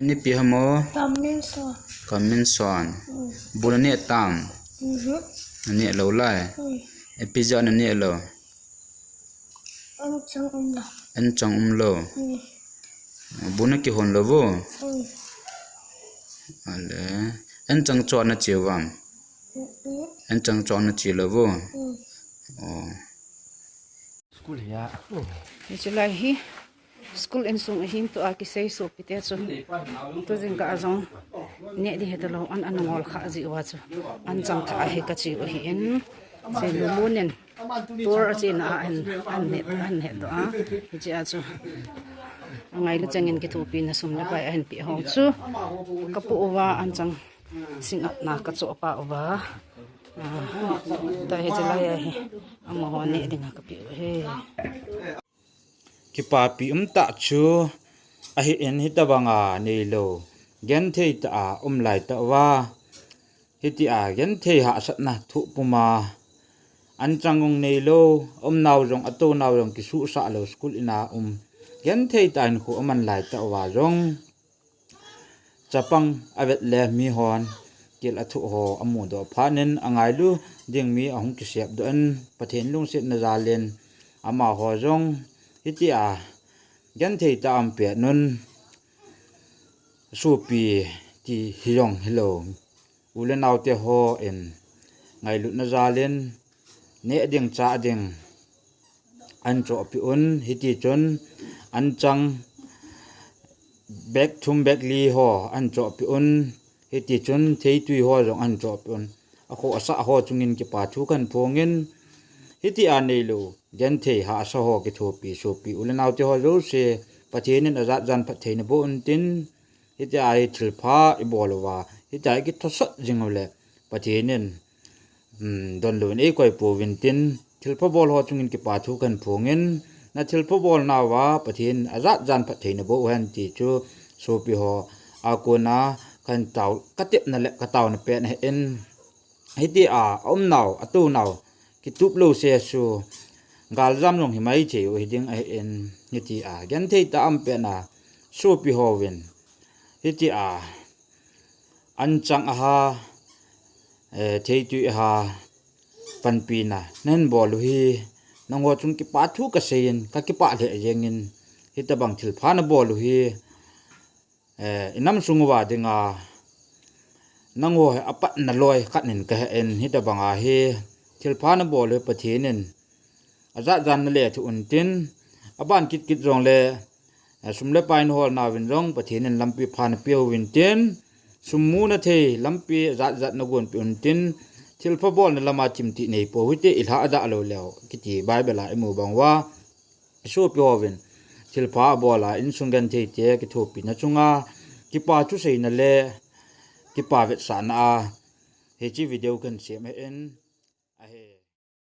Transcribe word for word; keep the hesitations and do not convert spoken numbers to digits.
Nipi ham o? Kamin son. Kamin son. Mm. Bu naneh tam? Mhm. Naneh lou lai? Mm. Ipi jeh a naneh lou? Anchang umlou. Anchang umlou. Mm. Bu nakihon lou vo? Mm. Ale. Anchang cho nache uvam? Mm-mm. Anchang cho nache lou vo? Mm. Oh. School hi a. Hiche lai hi school insung ahin tua kisei sopite chu. Tu jingkah a jong neh ding hitalou an, an ngol kha jeh uva chu. Anchang thah ahi kache u ahin. Che lulun in. Tur achena a an, an neh, an neh doh a. Hiche a chu. Angailu chengin kithopina sum le pai ahin peh ho chu. Kapoh uva anchang sing atna kachoh pah uva. Ah, tua hiche lai a hi. Amaho neh dinga kapeh u ahi. Kipapi umtah chu ahin, hitobanga neilou, genthei tah a um laitah uva, hitia genthei hahsatna thoh puma, anchang jong neilou, aumnau jong, atounau jong kisuhsah lou, school ina um, genthei tah a hinkho aman laitah uva jong, chapang avet le mihon thil athoh ho amudoh phat in angailu ding mi ahung kisep doh in, Pathen lungsetna jal in amaho jong hitia genthei tah a um pet un, sopi ti hijong hilou, u le naote hon ngailutna jal in neh ding chah ding ahin chohpeh un, hitichun anchang bag thum bag li ho ahin chohpeh un, hitichun theitui ho jong ahin chohpeh un, akhoh asah ho chungin kipa thu kahin phongin, hitia neilou genthei hahsa ho kithopi sopi u le naote ho jouse, Pathen in ajat jan phatthei naboh untin, hitia hi thilpha ibol uva, hitia hi kithosot jing uleh Pathen in, um, donlou in eikoi pouvin tin, thilpha bol ho chungin kipa thu kahin phongin, nathilpha bolnauva Pathen in ajat jan phatthei naboh uhen ti chu sopi ho a kona kahin tao, katepna le kataona pen ahin, hitia aumnau, atounau kitup lou se chu galjam jong himai thei u hiding ahin, hitia genthei tah a um pet a sopi hon hitia anchang aha, eh, theitui aha panpina nahin bol u hi, nangho chung kipa thu kaseiyin kakipah lheh jengin, hitobang thilpha nabol u hi, eh, inam sung uva dinga nangho hi apatna loi khat in kahen, hitobanga hi thilpha nabol u hi Pathen in ajat jan nalethuh untin, aban kit kit jongle, eh, sum le pai naholnauvin jong Pathen in lampi pha napeh uvin tin, sum mu nathei lampi ajat jat nagonpeh untin, thilpha bolna lama chimtih neipou hite, ilhah adah lou leu kiti Bible a imu bang uva, sopi hon thilpha abol a insung gentheite kithopina chunga kipa thu seina le kipa vetsahna a hiche video kahin sem ahin, ahi.